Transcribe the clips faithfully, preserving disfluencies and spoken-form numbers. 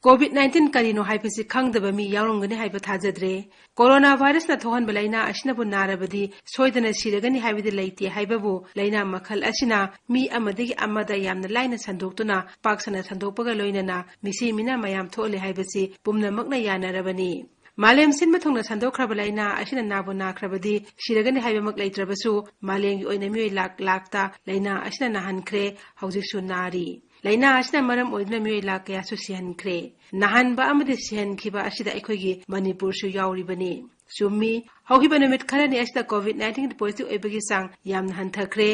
COVID nineteen ꯀꯔꯤꯅꯣ ꯍꯥꯏꯕꯁꯤ ꯈꯪꯗꯕ ꯃꯤ ꯌꯥꯎꯔꯝꯒꯅꯤ ꯍꯥꯏꯕ ꯊꯥꯖꯗ꯭ꯔꯦ꯫ ꯀꯣꯔꯣꯅꯥ ꯚꯥꯏꯔꯁꯅ ꯊꯣꯛꯍꯟꯕ ꯂꯥꯏꯅꯥ ꯑꯁꯤꯅꯕꯨ ꯅꯥꯔꯕꯗꯤ ꯁꯣꯏꯗꯅ ꯁꯤꯔꯒꯅꯤ ꯍꯥꯏꯕꯗꯤ ꯂꯩꯇꯦ ꯍꯥꯏꯕꯕꯨ ꯂꯥꯏꯅꯥ ꯃꯈꯜ ꯑꯁꯤꯅ ꯃꯤ ꯑꯃꯗꯒꯤ ꯑꯃꯗ ꯌꯥꯝꯅ ꯂꯥꯏꯅ ꯁꯟꯗꯣꯛꯇꯨꯅ ꯄꯥꯛ ꯁꯟꯅ ꯁꯟꯗꯣꯛꯄꯒ ꯂꯣꯏꯅꯅ ꯃꯤꯁꯤ ꯃꯤꯅꯥ ꯃꯌꯥꯝ ꯊꯣꯛꯍꯜꯂꯦ ꯍꯥꯏꯕꯁꯤ ꯄꯨꯝꯅꯃꯛꯅ ꯌꯥꯅꯔꯕꯅꯤ꯫ ꯃꯥꯂꯦꯝ ꯁꯤꯟꯕ ꯊꯨꯡꯅ ꯁꯟꯗꯣꯛꯈ꯭ꯔꯕ ꯂꯥꯏꯅꯥ ꯑꯁꯤꯅ ꯅꯥꯕꯨ ꯅꯥꯈ꯭ꯔꯕꯗꯤ ꯁꯤꯔꯒꯅꯤ ꯍꯥꯏꯕꯃꯛ ꯂꯩꯇ꯭ꯔꯕꯁꯨ ꯃꯥꯂꯦꯝꯒꯤ ꯑꯣꯏꯅ ꯃꯤꯑꯣꯏ ꯂꯥꯛ ꯂꯥꯛꯇ ꯂꯥꯏꯅꯥ ꯑꯁꯤꯅ ꯅꯥꯍꯟꯈ꯭ꯔꯦ, ꯍꯧꯖꯤꯛꯁꯨ ꯅꯥꯔꯤ꯫ ꯂꯥꯏꯅꯥ ꯑꯁꯤꯅ ꯃꯔꯝ ꯑꯣꯏꯗꯨꯅ ꯃꯤꯑꯣꯏ ꯂꯥꯛ ꯀꯌꯥꯁꯨ ꯁꯤꯍꯟꯈ꯭ꯔꯦ꯫ ꯅꯥꯍꯟꯕ ꯑꯃꯗꯤ ꯁꯤꯍꯟꯈꯤꯕ ꯑꯁꯤꯗ ꯑꯩꯈꯣꯏꯒꯤ ꯃꯅꯤꯄꯨꯔꯁꯨ ꯌꯥꯎꯔꯤꯕꯅꯤ꯫ ꯆꯨꯝꯃꯤ, ꯍꯧꯈꯤꯕ ꯅꯨꯃꯤꯠ ꯈꯔꯅꯤ ꯑꯁꯤꯗ ꯀꯣꯚꯤꯗ ꯅꯥꯏꯟꯇꯤꯟ ꯄꯣꯖꯤꯇꯤꯚ ꯑꯣꯏꯕꯒꯤ ꯆꯥꯡ ꯌꯥꯝꯅ ꯍꯟꯊꯈ꯭ꯔꯦ꯫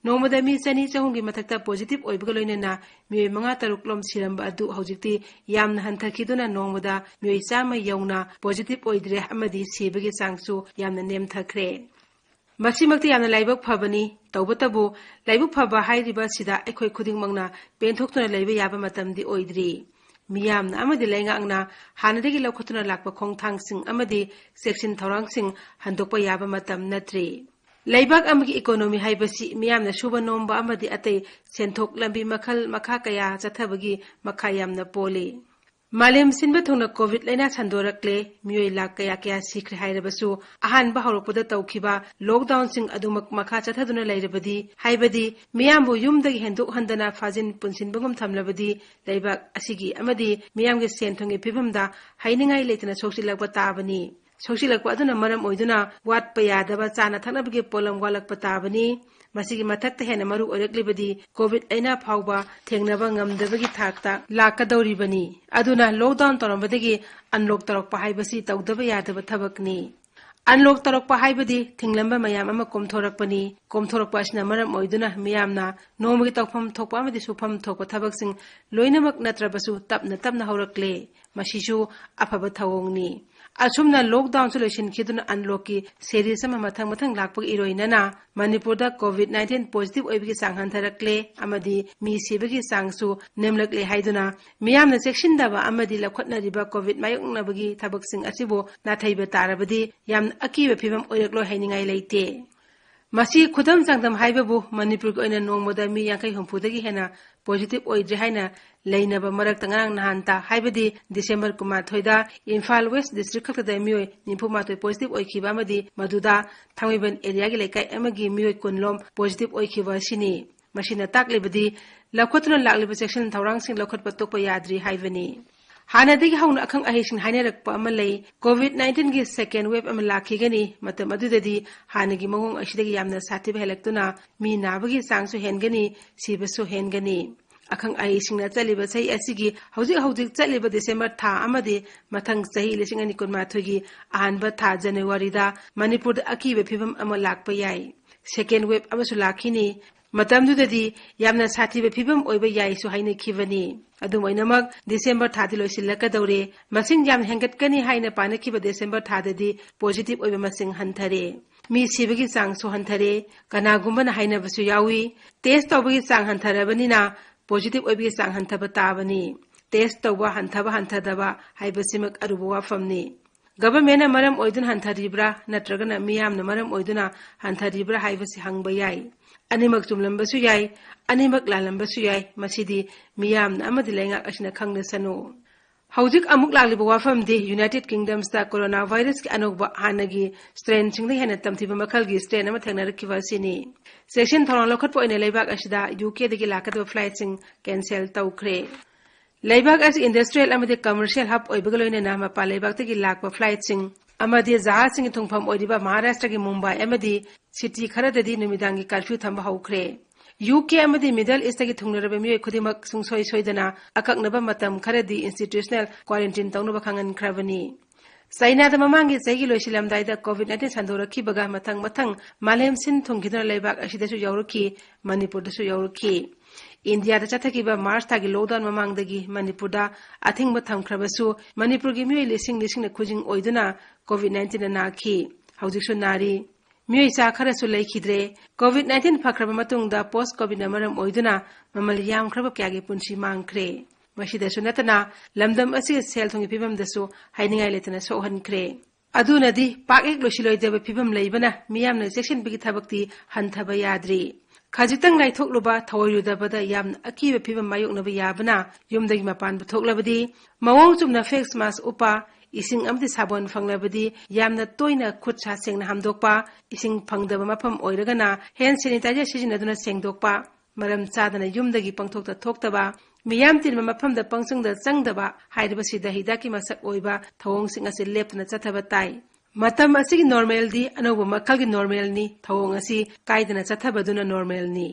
ꯅꯣꯡꯃꯗ ꯃꯤ ꯆꯅꯤ ꯆꯍꯨꯝꯒꯤ ꯃꯊꯛꯇ ꯄꯣꯖꯤꯇꯤꯚ ꯑꯣꯏꯕꯒ ꯂꯣꯏꯅꯅ ꯃꯤꯑꯣꯏ ꯃꯉꯥ ꯇꯔꯨꯛ ꯂꯣꯝ ꯁꯤꯔꯝꯕ ꯑꯗꯨ ꯍꯧꯖꯤꯛꯇꯤ ꯌꯥꯝꯅ ꯍꯟꯊꯈꯤꯗꯨꯅ ꯅꯣꯡꯃꯗ ꯃꯤꯑꯣꯏ ꯆꯥꯝꯃ ꯌꯧꯅ ꯄꯣꯖꯤꯇꯤꯚ ꯑꯣꯏꯗ꯭ꯔꯦ ꯑꯃꯗꯤ ꯁꯤꯕꯒꯤ ꯆꯥꯡꯁꯨ ꯌꯥꯝꯅ ꯅꯦꯝꯊꯈ꯭ꯔꯦ꯫ ꯃꯁꯤꯃꯛꯇꯤ ꯌꯥꯝꯅ ꯂꯥꯏꯕꯛ ꯐꯕꯅꯤ꯫ ꯇꯧꯕꯇꯕꯨ ꯂꯥꯏꯕꯛ ꯐꯕ ꯍꯥꯏꯔꯤꯕ ꯑꯁꯤꯗ ꯑꯩꯈꯣꯏ ꯈꯨꯗꯤꯡꯃꯛꯅ ꯄꯦꯟꯊꯣꯛꯇꯨꯅ ꯂꯩꯕ ꯌꯥꯕ ꯃꯇꯝꯗꯤ ꯑꯣꯏꯗ꯭ꯔꯤ꯫ ꯃꯤꯌꯥꯝꯅ ꯑꯃꯗꯤ ꯂꯩꯉꯥꯛꯅ ꯍꯥꯟꯅꯗꯒꯤ ꯂꯧꯈꯠꯇꯨꯅ ꯂꯥꯛꯄ ꯈꯣꯡꯊꯥꯡꯁꯤꯡ ꯑꯃꯗꯤ ꯆꯦꯛꯁꯤꯟ ꯊꯧꯔꯥꯡꯁꯤꯡ ꯍꯟꯗꯣꯛꯄ ꯌꯥꯕ ꯃꯇꯝ ꯅꯠꯇ꯭ꯔꯤ꯫ ꯂꯩꯕꯥꯛ ꯑꯃꯒꯤ ꯏꯀꯣꯅꯣꯃꯤ ꯍꯥꯏꯕꯁꯤ ꯃꯤꯌꯥꯝꯅ ꯁꯨꯕ ꯅꯣꯝꯕ ꯑꯃꯗꯤ ꯑꯇꯩ ꯁꯦꯟꯊꯣꯛ ꯂꯝꯕꯤ ꯃꯈꯜ ꯃꯈꯥ ꯀꯌꯥ ꯆꯠꯊꯕꯒꯤ ꯃꯈꯥ ꯌꯥꯝꯅ ꯄꯣꯜꯂꯤ꯫ ꯃꯥꯂꯦꯝ ꯁꯤꯟꯕ ꯊꯨꯡꯅ ꯀꯣꯚꯤꯗ ꯂꯥꯏꯅꯥ ꯁꯟꯗꯣꯔꯛꯂꯦ, ꯃꯤꯑꯣꯏ ꯂꯥꯛ ꯀꯌꯥ ꯀꯌꯥ ꯁꯤꯈ꯭ꯔꯦ ꯍꯥꯏꯔꯕꯁꯨ, ꯑꯍꯥꯟꯕ ꯍꯧꯔꯛꯄꯗ ꯇꯧꯈꯤꯕ ꯂꯣꯛꯗꯥꯎꯟꯁꯤꯡ ꯑꯗꯨꯃꯛ ꯃꯈꯥ ꯆꯠꯊꯗꯨꯅ ꯂꯩꯔꯕꯗꯤ, ꯍꯥꯏꯕꯗꯤ ꯃꯤꯌꯥꯝꯕꯨ ꯌꯨꯝꯗꯒꯤ ꯍꯦꯟꯗꯣꯛꯍꯟꯗꯅ ꯐꯥꯖꯤꯟ ꯄꯨꯟꯁꯤꯟꯕꯒꯨꯝ ꯊꯝꯂꯕꯗꯤ, ꯂꯩꯕꯥꯛ ꯑꯁꯤꯒꯤ ꯑꯃꯗꯤ ꯃꯤꯌꯥꯝꯒꯤ ꯁꯦꯟ ꯊꯨꯝꯒꯤ ꯐꯤꯕꯝꯗ ꯍꯥꯏꯅꯤꯡꯉꯥꯏ ꯂꯩꯇꯅ ꯁꯣꯛꯆꯤꯜꯂꯛꯄ ꯇꯥꯕꯅꯤ꯫ ꯁꯣꯛꯆꯤꯜꯂꯛꯄ ꯑꯗꯨꯅ ꯃꯔꯝ ꯑꯣꯏꯗꯨꯅ ꯋꯥꯠꯄ ꯌꯥꯗꯕ ꯆꯥꯅ ꯊꯛꯅꯕꯒꯤ ꯄꯣꯠꯂꯝ ꯋꯥꯠꯂꯛꯄ ꯇꯥꯕꯅꯤ꯫ ꯃꯁꯤꯒꯤ ꯃꯊꯛꯇ ꯍꯦꯟꯅ ꯃꯔꯨ ꯑꯣꯏꯔꯛꯂꯤꯕꯗꯤ ꯀꯣꯚꯤꯗ ꯂꯥꯏꯅꯥ ꯐꯥꯎꯕ ꯊꯦꯡꯅꯕ ꯉꯝꯗꯕꯒꯤ ꯊꯥꯛꯇ ꯂꯥꯛꯀꯗꯧꯔꯤꯕꯅꯤ꯫ ꯑꯗꯨꯅ ꯂꯣꯛꯗꯥꯎꯟ ꯇꯧꯔꯝꯕꯗꯒꯤ ꯑꯟꯂꯣꯛ ꯇꯧꯔꯛꯄ ꯍꯥꯏꯕꯁꯤ ꯇꯧꯗꯕ ꯌꯥꯗꯕ ꯊꯕꯛꯅꯤ꯫ ꯑꯟꯂꯣꯛ ꯇꯧꯔꯛꯄ ꯍꯥꯏꯕꯗꯤ ꯊꯤꯡꯂꯝꯕ ꯃꯌꯥꯝ ꯑꯃ ꯀꯣꯝꯊꯣꯔꯛꯄꯅꯤ꯫ ꯀꯣꯝꯊꯣꯔꯛꯄ ꯑꯁꯤꯅ ꯃꯔꯝ ꯑꯣꯏꯗꯨꯅ ꯃꯤꯌꯥꯝꯅ ꯅꯣꯡꯃꯒꯤ ꯇꯧꯐꯝ ꯊꯣꯛꯄ ꯑꯃꯗꯤ ꯁꯨꯐꯝ ꯊꯣꯛꯄ ꯊꯕꯛꯁꯤꯡ ꯂꯣꯏꯅꯃꯛ ꯅꯠꯇ꯭ꯔꯕꯁꯨ ꯇꯞꯅ ꯇꯞꯅ ꯍꯧꯔꯛꯂꯦ꯫ ꯃꯁꯤꯁꯨ ꯑꯐꯕ ꯊꯧꯑꯣꯡꯅꯤ꯫ ꯑꯁꯨꯝꯅ ꯂꯣꯛꯗꯥꯎꯟꯁꯨ ꯂꯣꯏꯁꯤꯟꯈꯤꯗꯨꯅ ꯑꯟꯂꯣꯛꯀꯤ ꯁꯦꯔꯤꯁ ꯑꯃ ꯃꯊꯪ ꯃꯊꯪ ꯂꯥꯛꯄꯒ ꯏꯔꯣꯏꯅꯅ ꯃꯅꯤꯄꯨꯔꯗ ꯀꯣꯚꯤꯗ ꯅꯥꯏꯟꯇꯤꯟ ꯄꯣꯖꯤꯇꯤꯚ ꯑꯣꯏꯕꯒꯤ ꯆꯥꯡ ꯍꯟꯊꯔꯛꯂꯦ ꯑꯃꯗꯤ ꯃꯤ ꯁꯤꯕꯒꯤ ꯆꯥꯡꯁꯨ ꯅꯦꯝꯂꯛꯂꯦ ꯍꯥꯏꯗꯨꯅ ꯃꯤꯌꯥꯝꯅ ꯆꯦꯛꯁꯤꯟꯗꯕ ꯑꯃꯗꯤ ꯂꯧꯈꯠꯅꯔꯤꯕ ꯀꯣꯚꯤꯗ ꯃꯥꯌꯣꯛꯅꯕꯒꯤ ꯊꯕꯛꯁꯤꯡ ꯑꯁꯤꯕꯨ ꯅꯥꯊꯩꯕ ꯇꯥꯔꯕꯗꯤ ꯌꯥꯝꯅ ꯑꯀꯤꯕ ꯐꯤꯕꯝ ꯑꯣꯏꯔꯛꯂꯣꯏ ꯍꯥꯏꯅꯤꯡꯉꯥꯏ ꯂꯩꯇꯦ꯫ ꯃꯁꯤ ꯈꯨꯗꯝ ꯆꯥꯡꯗꯝ ꯍꯥꯏꯕꯕꯨ ꯃꯅꯤꯄꯨꯔꯒꯤ ꯑꯣꯏꯅ ꯅꯣꯡꯃꯗ ꯃꯤ ꯌꯥꯡꯈꯩ ꯍꯨꯝꯐꯨꯗꯒꯤ ꯍꯦꯟꯅ ꯄꯣꯖꯤꯇꯤꯚ ꯑꯣꯏꯗ꯭ꯔꯦ ꯍꯥꯏꯅ ꯂꯩꯅꯕ ꯃꯔꯛꯇ ꯉꯔꯥꯡ ꯅꯍꯥꯟꯇ, ꯍꯥꯏꯕꯗꯤ December ꯀꯨꯟꯃꯥꯊꯣꯏꯗ ꯏꯝꯐꯥꯜ West District ꯈꯛꯇꯗ ꯃꯤꯑꯣꯏ ꯅꯤꯐꯨ ꯃꯥꯊꯣꯏ positive ꯑꯣꯏꯈꯤꯕ ꯑꯃꯗꯤ ꯃꯗꯨꯗ ꯊꯥꯡꯃꯩꯕꯟ area ꯒꯤ ꯂꯩꯀꯥꯏ ꯑꯃꯒꯤ ꯃꯤꯑꯣꯏ ꯀꯨꯟ ꯂꯣꯝ positive ꯑꯣꯏꯈꯤꯕ ꯑꯁꯤꯅꯤ꯫ ꯃꯁꯤꯅ ꯇꯥꯛꯂꯤꯕꯗꯤ ꯂꯧꯈꯠꯇꯨꯅ ꯂꯥꯛꯂꯤꯕ ꯆꯦꯛꯁꯤꯟ ꯊꯧꯔꯥꯡꯁꯤꯡ ꯂꯧꯈꯠꯄ ꯇꯣꯛꯄ ꯌꯥꯗ꯭ꯔꯤ ꯍꯥꯏꯕꯅꯤ꯫ ꯍꯥꯟꯅꯗꯒꯤ ꯍꯧꯅ ꯑꯈꯪ ꯑꯍꯩꯁꯤꯡ ꯍꯥꯏꯅꯔꯛꯄ ꯑꯃ ꯂꯩ, COVID nineteen ꯒꯤ second wave ꯑꯃ ꯂꯥꯛꯈꯤꯒꯅꯤ꯫ ꯃꯇꯝ ꯑꯗꯨꯗꯗꯤ ꯍꯥꯟꯅꯒꯤ ꯃꯑꯣꯡ ꯑꯁꯤꯗꯒꯤ ꯌꯥꯝꯅ ꯁꯥꯊꯤꯕ ꯍꯦꯜꯂꯛꯇꯨꯅ ꯃꯤ ꯅꯥꯕꯒꯤ ꯆꯥꯡꯁꯨ ꯍꯦꯟꯒꯅꯤ, ꯁꯤꯕꯁꯨ ꯍꯦꯟꯒꯅꯤ꯫ ꯑꯈꯪ ꯑꯍꯩꯁꯤꯡꯅ ꯆꯠꯂꯤꯕ ꯆꯍꯤ ꯑꯁꯤꯒꯤ ꯍꯧꯖꯤꯛ ꯍꯧꯖꯤꯛ ꯆꯠꯂꯤꯕ December ꯊꯥ ꯑꯃꯗꯤ ꯃꯊꯪ ꯆꯍꯤ ꯂꯤꯁꯤꯡ ꯑꯅꯤ ꯀꯨꯟꯃꯥꯊꯣꯏꯒꯤ ꯑꯍꯥꯟꯕ ꯊꯥ January ꯗ ꯃꯅꯤꯄꯨꯔꯗ ꯑꯀꯤꯕ ꯐꯤꯕꯝ ꯑꯃ ꯂꯥꯛꯄ ꯌꯥꯏ꯫ Second wave ꯑꯃꯁꯨ ꯂꯥꯛꯈꯤꯅꯤ꯫ ꯃꯇꯝꯗꯨꯗꯗꯤ ꯌꯥꯝꯅ ꯁꯥꯊꯤꯕ ꯐꯤꯕꯝ ꯑꯣꯏꯕ ꯌꯥꯏꯁꯨ ꯍꯥꯏꯅꯈꯤꯕꯅꯤ꯫ ꯑꯗꯨꯝ ꯑꯣꯏꯅꯃꯛ, December ꯊꯥꯗꯤ ꯂꯣꯏꯁꯤꯜꯂꯛꯀꯗꯧꯔꯦ꯫ ꯃꯁꯤꯡ ꯌꯥꯝꯅ ꯍꯦꯟꯒꯠꯀꯅꯤ ꯍꯥꯏꯅ ꯄꯥꯅꯈꯤꯕ December ꯊꯥꯗꯗꯤ positive ꯑꯣꯏꯕ ꯃꯁꯤꯡ ꯍꯟꯊꯔꯦ꯫ ꯃꯤ ꯁꯤꯕꯒꯤ ꯆꯥꯡꯁꯨ ꯍꯟꯊꯔꯦ꯫ ꯀꯅꯥꯒꯨꯝꯕꯅ ꯍꯥꯏꯅꯕꯁꯨ ꯌꯥꯎꯏ, test ꯇꯧꯕꯒꯤ ꯆꯥꯡ ꯍꯟꯊꯔꯕꯅꯤꯅ positive ꯑꯣꯏꯕꯒꯤ ꯆꯥꯡ ꯍꯟꯊꯕ ꯇꯥꯕꯅꯤ꯫ Test ꯇꯧꯕ ꯍꯟꯊꯕ ꯍꯟꯊꯗꯕ ꯍꯥꯏꯕꯁꯤꯃꯛ ꯑꯔꯨꯕ ꯋꯥꯐꯝꯅꯤ꯫ Government ꯅ ꯃꯔꯝ ꯑꯣꯏꯗꯨꯅ ꯍꯟꯊꯔꯤꯕ꯭ꯔꯥ ꯅꯠꯇ꯭ꯔꯒꯅ ꯃꯤꯌꯥꯝꯅ ꯃꯔꯝ ꯑꯣꯏꯗꯨꯅ ꯍꯟꯊꯔꯤꯕ꯭ꯔꯥ ꯍꯥꯏꯕꯁꯤ ꯍꯪꯕ ꯌꯥꯏ꯫ ꯑꯅꯤꯃꯛ ꯆꯨꯝꯂꯝꯕꯁꯨ ꯌꯥꯏ, ꯑꯅꯤꯃꯛ ꯂꯥꯜꯂꯝꯕꯁꯨ ꯌꯥꯏ꯫ ꯃꯁꯤꯗꯤ ꯃꯤꯌꯥꯝꯅ ꯑꯃꯗꯤ ꯂꯩꯉꯥꯛ ꯑꯁꯤꯅ ꯈꯪꯂꯁꯅꯨ꯫ ꯍꯧꯖꯤꯛ ꯑꯃꯨꯛ ꯂꯥꯛꯂꯤꯕ ꯋꯥꯐꯝꯗꯤ United Kingdoms ꯇ coronavirus ꯀꯤ ꯑꯅꯧꯕ, ꯍꯥꯟꯅꯒꯤ strain ꯁꯤꯡꯗꯒꯤ ꯍꯦꯟꯅ ꯇꯝꯊꯤꯕ ꯃꯈꯜꯒꯤ strain ꯑꯃ ꯊꯦꯡꯅꯔꯛꯈꯤꯕ ꯑꯁꯤꯅꯤ꯫ ꯆꯦꯛꯁꯤꯟ ꯊꯧꯔꯥꯡ ꯂꯧꯈꯠꯄ ꯑꯣꯏꯅ ꯂꯩꯕꯥꯛ ꯑꯁꯤꯗ UK ꯗꯒꯤ ꯂꯥꯛꯀꯗꯕ flight ꯁꯤꯡ cancel ꯇꯧꯈ꯭ꯔꯦ꯫ ꯂꯩꯕꯥꯛ ꯑꯁꯤ industrial ꯑꯃꯗꯤ commercial hub ꯑꯣꯏꯕꯒ ꯂꯣꯏꯅꯅ ꯃꯄꯥꯟ ꯂꯩꯕꯥꯛꯇꯒꯤ ꯂꯥꯛꯄ flight ꯁꯤꯡ ꯑꯃꯗꯤ ꯖꯍꯥꯖꯁꯤꯡꯒꯤ ꯊꯨꯡꯐꯝ ꯑꯣꯏꯔꯤꯕ ꯃꯍꯥꯔꯥꯁꯇ꯭ꯔꯒꯤ ꯃꯨꯝꯕꯥꯏ ꯑꯃꯗꯤ city ꯈꯔꯗꯗꯤ ꯅꯨꯃꯤꯗꯥꯡꯒꯤ curfew ꯊꯝꯕ ꯍꯧꯈ꯭ꯔꯦ꯫ UK ꯑꯃꯗꯤ Middle East ꯇꯒꯤ ꯊꯨꯡꯂꯔꯕ ꯃꯤꯑꯣꯏ ꯈꯨꯗꯤꯡꯃꯛ ꯁꯨꯡꯁꯣꯏ ꯁꯣꯏꯗꯅ ꯑꯀꯛꯅꯕ ꯃꯇꯝ ꯈꯔꯗꯤ institutional quarantine ꯇꯧꯅꯕ ꯈꯪꯍꯟꯈ꯭ꯔꯕꯅꯤ꯫ ꯆꯥꯏꯅꯥꯗ ꯃꯃꯥꯡꯒꯤ ꯆꯍꯤꯒꯤ ꯂꯣꯏꯁꯤꯜꯂꯝꯗꯥꯏꯗ COVID nineteen ꯁꯟꯗꯣꯔꯛꯈꯤꯕꯒ ꯃꯊꯪ ꯃꯊꯪ ꯃꯥꯂꯦꯝ ꯁꯤꯟ ꯊꯨꯡꯈꯤꯗꯨꯅ ꯂꯩꯕꯥꯛ ꯑꯁꯤꯗꯁꯨ ꯌꯥꯎꯔꯛꯈꯤ, ꯃꯅꯤꯄꯨꯔꯗꯁꯨ ꯌꯥꯎꯔꯛꯈꯤ꯫ ꯏꯟꯗꯤꯌꯥꯗ ꯆꯠꯊꯈꯤꯕ March ꯊꯥꯒꯤ lockdown ꯃꯃꯥꯡꯗꯒꯤ ꯃꯅꯤꯄꯨꯔꯗ ꯑꯊꯤꯡꯕ ꯊꯝꯈ꯭ꯔꯕꯁꯨ, ꯃꯅꯤꯄꯨꯔꯒꯤ ꯃꯤꯑꯣꯏ ꯂꯤꯁꯤꯡ ꯂꯤꯁꯤꯡꯅ ꯈꯨꯖꯤꯡ ꯑꯣꯏꯗꯨꯅ COVID nineteen ꯅ ꯅꯥꯈꯤ꯫ ꯍꯧꯖꯤꯛꯁꯨ ꯅꯥꯔꯤ꯫ ꯃꯤꯑꯣꯏ ꯆꯥ ꯈꯔꯁꯨ ꯂꯩꯈꯤꯗ꯭ꯔꯦ꯫ COVID nineteen ꯐꯈ꯭ꯔꯕ ꯃꯇꯨꯡꯗ post COVID ꯅ ꯃꯔꯝ ꯑꯣꯏꯗꯨꯅ ꯃꯃꯜ ꯌꯥꯝꯈ꯭ꯔꯕ ꯀꯌꯥꯒꯤ ꯄꯨꯟꯁꯤ ꯃꯥꯡꯈ꯭ꯔꯦ꯫ ꯃꯁꯤꯗꯁꯨ ꯅꯠꯇꯅ, ꯂꯝꯗꯝ ꯑꯁꯤꯒꯤ ꯁꯦꯜ ꯊꯨꯝꯒꯤ ꯐꯤꯕꯝꯗꯁꯨ ꯍꯥꯏꯅꯤꯡꯉꯥꯏ ꯂꯩꯇꯅ ꯁꯣꯛꯍꯟꯈ꯭ꯔꯦ꯫ ꯑꯗꯨꯅꯗꯤ, ꯄꯥꯛ ꯍꯦꯛ ꯂꯣꯏꯁꯤꯜꯂꯣꯏꯗꯕ ꯐꯤꯕꯝ ꯂꯩꯕꯅ ꯃꯤꯌꯥꯝꯅ ꯆꯦꯛꯁꯤꯟꯕꯒꯤ ꯊꯕꯛꯇꯤ ꯍꯟꯊꯕ ꯌꯥꯗ꯭ꯔꯤ꯫ ꯈꯖꯤꯛꯇꯪ ꯉꯥꯏꯊꯣꯛꯂꯨꯕ, ꯊꯧꯑꯣꯏꯔꯨꯗꯕꯗ ꯌꯥꯝꯅ ꯑꯀꯤꯕ ꯐꯤꯕꯝ ꯃꯥꯌꯣꯛꯅꯕ ꯌꯥꯕꯅ ꯌꯨꯝꯗꯒꯤ ꯃꯄꯥꯟ ꯄꯨꯊꯣꯛꯂꯕꯗꯤ, ꯃꯑꯣꯡ ꯆꯨꯝꯅ face mask ꯎꯞꯄ, ꯏꯁꯤꯡ ꯑꯃꯗꯤ ꯁꯥꯄꯣꯟ ꯐꯪꯂꯕꯗꯤ ꯌꯥꯝꯅ ꯇꯣꯏꯅ ꯈꯨꯠ ꯁꯥ ꯁꯦꯡꯅ ꯍꯥꯝꯗꯣꯛꯄ, ꯏꯁꯤꯡ ꯐꯪꯗꯕ ꯃꯐꯝ ꯑꯣꯏꯔꯒꯅ hand sanitizer ꯁꯤꯖꯤꯟꯅꯗꯨꯅ ꯁꯦꯡꯗꯣꯛꯄ, ꯃꯔꯝ ꯆꯥꯗꯅ ꯌꯨꯝꯗꯒꯤ ꯄꯪꯊꯣꯛꯇ ꯊꯣꯛꯇꯕ, ꯃꯤꯌꯥꯝ ꯇꯤꯟꯕ ꯃꯐꯝꯗ ꯄꯪꯆꯪꯗ ꯆꯪꯗꯕ ꯍꯥꯏꯔꯤꯕꯁꯤꯗ ꯍꯤꯗꯥꯛꯀꯤ ꯃꯁꯛ ꯑꯣꯏꯕ ꯊꯧꯑꯣꯡꯁꯤꯡ ꯑꯁꯤ ꯂꯦꯞꯇꯅ ꯆꯠꯊꯕ ꯇꯥꯏ꯫ ꯃꯇꯝ ꯑꯁꯤꯒꯤ normalꯗꯤ ꯑꯅꯧꯕ ꯃꯈꯜꯒꯤ normalꯅꯤ꯫ ꯊꯧꯑꯣꯡ ꯑꯁꯤ ꯀꯥꯏꯗꯅ ꯆꯠꯊꯕꯗꯨꯅ normalꯅꯤ꯫